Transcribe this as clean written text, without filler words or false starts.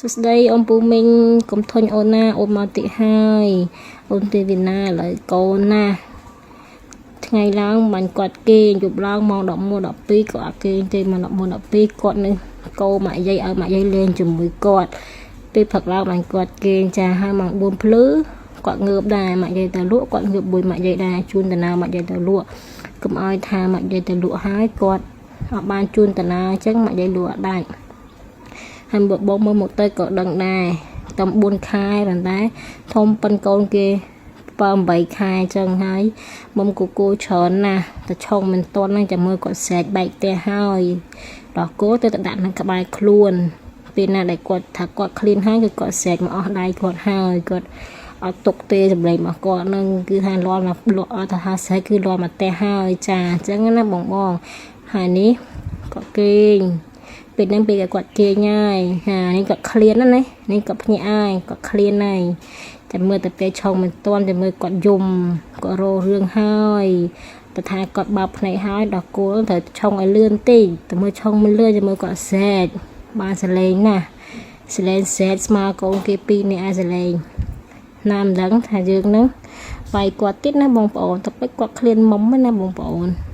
សួស្តីអូនពូមីងកុំធុញអូនណាអូនមកតិចហើយអូនទេវិណាឥឡូវកូនណាថ្ងៃឡើងមិនគាត់គេងយប់ឡើងម៉ោង11 12ក៏អត់គេងទេម៉ោង11 12គាត់នៅកោម៉ាក់យាយឲ្យម៉ាក់យាយលេងជាមួយគាត់ពេលព្រឹកឡើងបានគាត់គេងចាហើយម៉ោង4ភ្លឺគាត់ងើបដែរម៉ាក់យាយទៅលក់គាត់ងើបមួយម៉ាក់យាយដែរជូនតាណាម៉ាក់យាយទៅលក់កុំឲ្យថាម៉ាក់យាយទៅលក់ហើយគាត់អត់បានជូនតាណាអញ្ចឹងម៉ាក់យាយលក់អត់ដាច់ ហើយបើបងមើលមកទៅក៏ដឹងដែរតំ4ខែប៉ុន្តែធំប៉ុនកូនគេ7 8ខែអញ្ចឹងហើយមុំកូគោច្រើនណាស់តែឆុងមិនតន់ហ្នឹងចាំមើលគាត់ស្រែកបែកផ្ទះហើយដល់គោទៅទៅដាក់នៅក្បែរខ្លួនពេលណាដែលគាត់ថាគាត់ឃ្លានហើយគឺគាត់ស្រែកមកអស់ដៃគាត់ហើយគាត់អត់ទុកទេសម្លេងរបស់គាត់នឹងគឺថាលាន់មកលក់អត់ថាស្រែកគឺលាន់មកផ្ទះហើយចាអញ្ចឹងណាបងបងហើយនេះគាត់គេង ពេលហ្នឹងពេលគាត់គេងហើយហានេះគាត់ឃ្លានណានេះនេះគាត់ភ្ញាក់ហើយគាត់ឃ្លានហើយតែមើលតែពេលឆុងមិនទាន់តែមើលគាត់យំគាត់រោរឿងហើយតែថាគាត់បើកភ្នែកហើយដល់គោលត្រូវឆុងឲ្យលឿនតិចតែមើលឆុងមិនលឿនតែមើលគាត់ស្រែកបានសលេងណាសលេងស្រែកស្មើកូនគេពីរនេះឯសលេងណាមិនដឹងថាយើងនឹងវាយគាត់ទៀតណាបងប្អូនតែពេចគាត់ឃ្លានមុំណាបងប្អូន។